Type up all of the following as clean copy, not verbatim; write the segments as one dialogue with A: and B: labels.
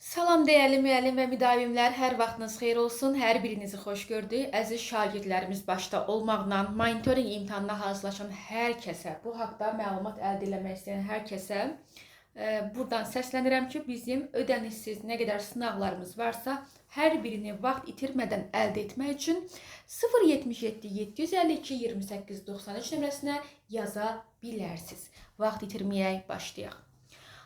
A: Salam dəyərli müəllim və müdavimlər, hər vaxtınız xeyir olsun. Hər birinizi xoş gördük. Əziz şagirdlərimiz başda olmaqla monitorinq imtahanına hazırlaşan hər kəsə, bu haqda məlumat əldə etmək istəyən hər kəsə buradan səslənirəm ki, bizim ödənişsiz nə qədər sınaqlarımız varsa, hər birini vaxt itirmədən əldə etmək üçün 077 752 28 93 nömrəsinə yaza bilərsiniz. Vaxt itirməyək, başlayaq.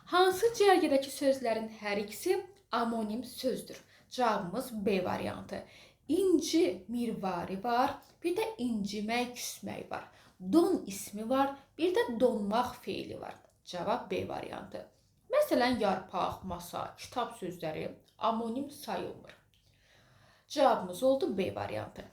A: Hansı cərgədəki sözlərin hər ikisi amonim sözdür? Cavabımız B variantı. İnci mirvari var, bir də incimək, küsmək var. Don ismi var, bir də donmaq feili var. Cavab B variantı. Məsələn, yarpaq, masa, kitab sözləri amonim sayılmır. Cavabımız oldu B variantı.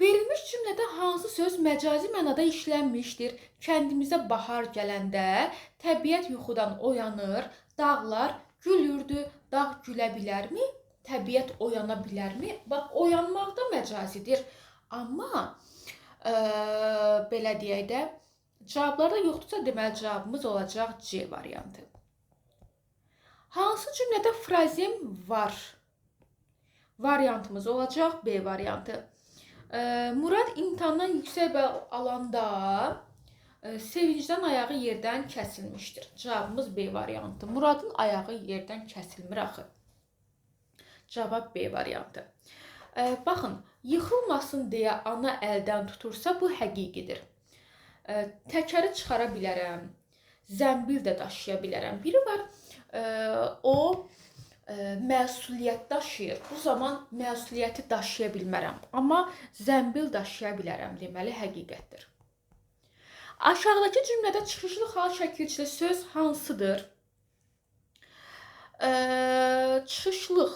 A: Verilmiş cümlədə hansı söz məcazi mənada işlənmişdir? Kəndimizə bahar gələndə təbiət yuxudan oyanır, dağlar gülürdü. Dağ gülə bilərmi? Təbiət oyana bilərmi? Bax, oyanmaq da məcazidir. Amma belə deyək də, cavablarda yoxdursa, deməli cavabımız olacaq C variantı. Hansı cümlədə frazem var? Variantımız olacaq B variantı. Murad imtahandan yüksək bal alanda sevincdən ayağı yerdən kəsilmişdir. Cavabımız B variantı. Muradın ayağı yerdən kəsilmir axı. Cavab B variantı. Baxın, yıxılmasın deyə ana əldən tutursa, bu həqiqidir. Təkəri çıxara bilərəm, zəmbil də daşıya bilərəm. Biri var, o məsuliyyət daşıyır. Bu zaman məsuliyyəti daşıya bilmərəm, amma zəmbil daşıya bilərəm, deməli həqiqətdir. Aşağıdakı cümlədə çıxışlı hal şəkilçili söz hansıdır? Çıxışlıq.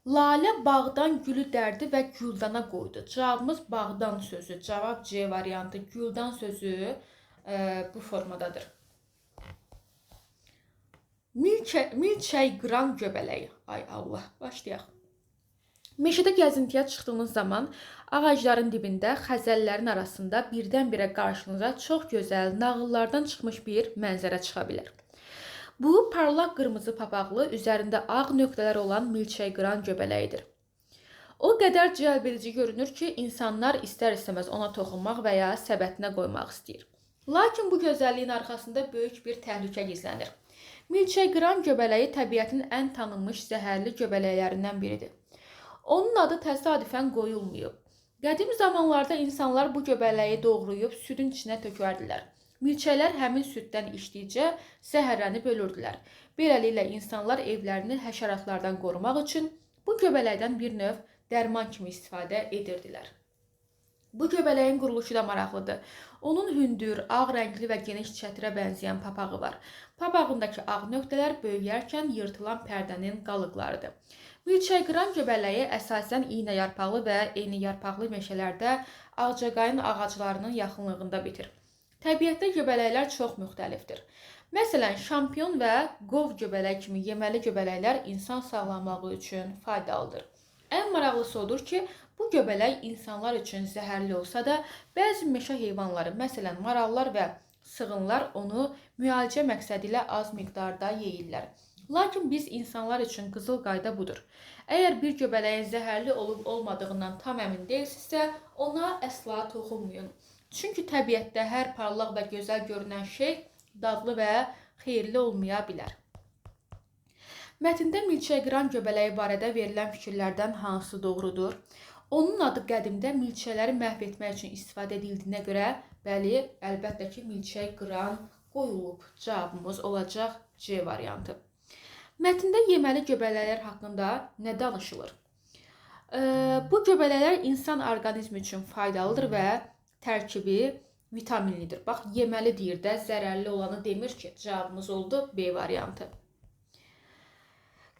A: Lalə bağdan gülü dərdi və güldana qoydu. Cavabımız bağdan sözü. Cavab C variantı. Güldan sözü bu formadadır. Milçək qıran göbələyi. Ay Allah, başlayaq. Meşədə gəzintiyə çıxdığınız zaman ağacların dibində, xəzəllərin arasında birdən-birə qarşınıza çox gözəl, nağıllardan çıxmış bir mənzərə çıxa bilər. Bu, parlaq qırmızı papaqlı, üzərində ağ nöqtələr olan milçək qıran göbələyidir. O qədər cəlbedici görünür ki, insanlar istər-istəməz ona toxunmaq və ya səbətinə qoymaq istəyir. Lakin bu gözəlliyin arxasında böyük bir təhlükə gizlənir. Milçək qıran göbələyi təbiətin ən tanınmış zəhərli göbələklərindən biridir. Onun adı təsadüfən qoyulmayıb. Qədim zamanlarda insanlar bu göbələyi doğrayıb südün içinə tökərdilər. Milçəklər həmin süddən içdikcə zəhərlənib ölürdülər. Beləliklə insanlar evlərini həşəratlardan qorumaq üçün bu göbələkdən bir növ dərman kimi istifadə edirdilər. Bu göbələyin quruluşu da maraqlıdır. Onun hündür, ağ rəngli və geniş çətirə bənzəyən papağı var. Papağındakı ağ nöqtələr böyüyərkən yırtılan pərdənin qalıqlarıdır. Milçək qıran göbələyi əsasən iynə yarpaqlı və eyni yarpaqlı meşələrdə ağcaqayın ağaclarının yaxınlığında bitir. Təbiətdə göbələklər çox müxtəlifdir. Məsələn, şampiyon və qov göbələk kimi yeməli göbələklər insan sağlamlığı üçün faydalıdır. Ən maraqlısı odur ki, bu göbələk insanlar üçün zəhərli olsa da, bəzi meşə heyvanları, məsələn, marallar və sığınlar onu müalicə məqsədi ilə az miqdarda yeyirlər. Lakin biz insanlar üçün qızıl qayda budur. Əgər bir göbələyin zəhərli olub olmadığından tam əmin deyilsinizsə, ona əsla toxunmayın. Çünki təbiətdə hər parlaq və gözəl görünən şey dadlı və xeyirli olmaya bilər. Mətndə milçək qıran göbələyi barədə verilən fikirlərdən hansı doğrudur? Onun adı qədimdə milçəkləri məhv etmək üçün istifadə edildiyinə görə, bəli, əlbəttə ki, milçək qıran qoyulub. Cavabımız olacaq C variantı. Mətndə yeməli göbələklər haqqında nə danışılır? Bu göbələklər insan orqanizmi üçün faydalıdır və tərkibi vitaminlidir. Bax, yeməli deyir də, zərərli olanı demir ki, cavabımız oldu B variantı.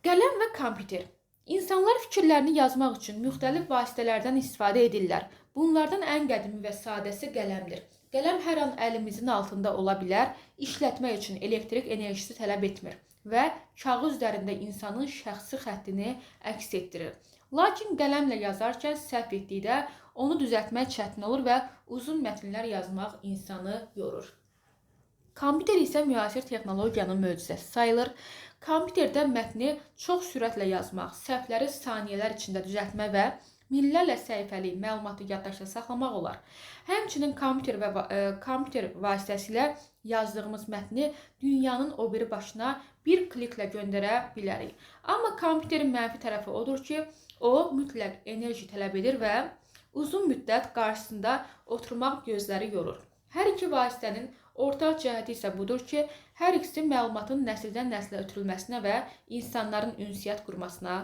A: Qələm və kompüter. İnsanlar fikirlərini yazmaq üçün müxtəlif vasitələrdən istifadə edirlər. Bunlardan ən qədimi və sadəsi qələmdir. Qələm hər an əlimizin altında ola bilər, işlətmək üçün elektrik enerjisi tələb etmir və kağız üzərində insanın şəxsi xəttini əks etdirir. Lakin qələmlə yazarkən səhv etdikdə onu düzəltmək çətin olur və uzun mətnlər yazmaq insanı yorur. Kompüter isə müasir texnologiyanın möcüzəsi sayılır. Kompüterdə mətni çox sürətlə yazmaq, səhvləri saniyələr içində düzəltmək və minlərlə səhifəlik məlumatı yaddaşda saxlamaq olar. Həmçinin kompüter vasitəsilə yazdığımız mətni dünyanın o biri başına bir kliklə göndərə bilərik. Amma kompüterin mənfi tərəfi odur ki, o mütləq enerji tələb edir və uzun müddət qarşısında oturmaq gözləri yorur. Hər iki vasitənin ortaq cəhəti isə budur ki, hər ikisi məlumatın nəsildən nəslə ötürülməsinə və insanların ünsiyyət qurmasına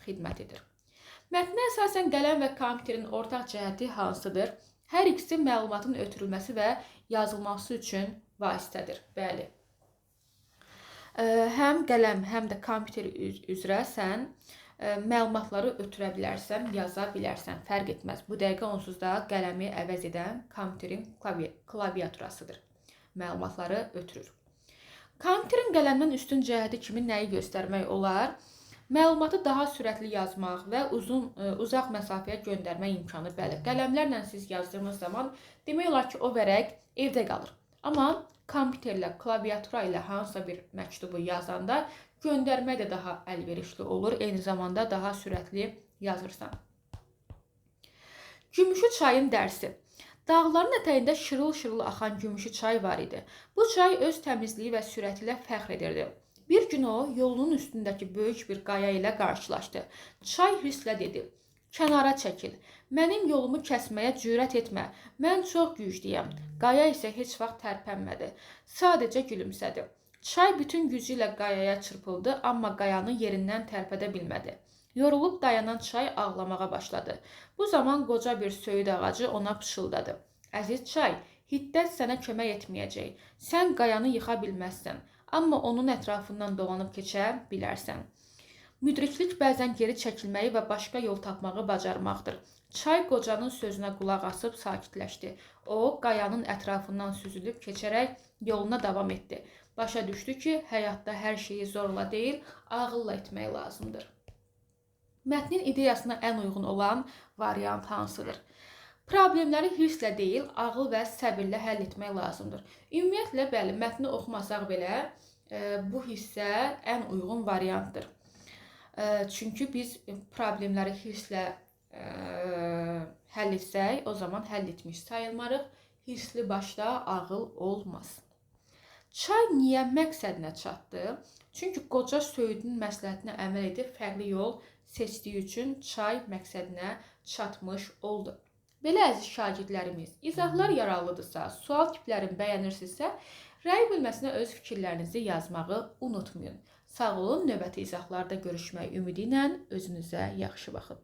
A: xidmət edir. Mətnə əsasən qələm və kompüterin ortaq cəhəti hansıdır? Hər ikisi məlumatın ötürülməsi və yazılması üçün vasitədir. Bəli. Həm qələm, həm də kompüter üzrə sən məlumatları ötürə bilərsən, yaza bilərsən. Fərq etməz. Bu dəqiqə onsuz da qələmi əvəz edən kompüterin klaviaturasıdır. Məlumatları ötürür. Kompüterin qələmdən üstün cəhəti kimi nəyi göstərmək olar? Məlumatı daha sürətli yazmaq və uzaq məsafəyə göndərmək imkanı. Bəli, qələmlərlə siz yazdığınız zaman demək olar ki, o vərəq evdə qalır. Amma kompüterlə, klaviatura ilə hansısa bir məktubu yazanda göndərmək də daha əlverişli olur. Eyni zamanda daha sürətli yazırsan. Gümüşü çayın dərsi. Dağların ətəyində şırıl-şırıl axan gümüşü çay var idi. Bu çay öz təmizliyi və sürəti ilə fəxr edirdi. Bir gün o, yolunun üstündəki böyük bir qaya ilə qarşılaşdı. Çay hırslə dedi: "Kənara çəkil, mənim yolumu kəsməyə cürət etmə, mən çox güclüyəm." Qaya isə heç vaxt tərpənmədi, sadəcə gülümsədi. Çay bütün gücü ilə qayaya çırpıldı, amma qayanı yerindən tərpədə bilmədi. Yorulub dayanan çay ağlamağa başladı. Bu zaman qoca bir söyüd ağacı ona pıçıldadı: "Əziz çay, hiddət sənə kömək etməyəcək. Sən qayanı yıxa bilməzsən. Amma onun ətrafından dolanıb keçə bilərsən. Müdriklik bəzən geri çəkilməyi və başqa yol tapmağı bacarmaqdır." Çay qocanın sözünə qulaq asıb sakitləşdi. O, qayanın ətrafından süzülüb keçərək yoluna davam etdi. Başa düşdü ki, həyatda hər şeyi zorla deyil, ağılla etmək lazımdır. Mətnin ideyasına ən uyğun olan variant hansıdır? Problemləri hirslə deyil, ağıl və səbirlə həll etmək lazımdır. Ümumiyyətlə, bəli, mətni oxumasaq belə bu hissə ən uyğun variantdır. Çünki biz problemləri hirslə həll etsək, o zaman həll etmiş sayılmarıq. Hirsli başda ağıl olmaz. Çay niyə məqsədinə çatdı? Çünki qoca söyüdün məsləhətinə əməl edib fərqli yol seçdiyi üçün çay məqsədinə çatmış oldu. Belə əziz şagirdlərimiz, izahlar yararlıdırsa, sual tiplərini bəyənirsinizsə, rəy bölməsinə öz fikirlərinizi yazmağı unutmayın. Sağ olun, növbəti izahlarda görüşmək ümidi ilə özünüzə yaxşı baxın.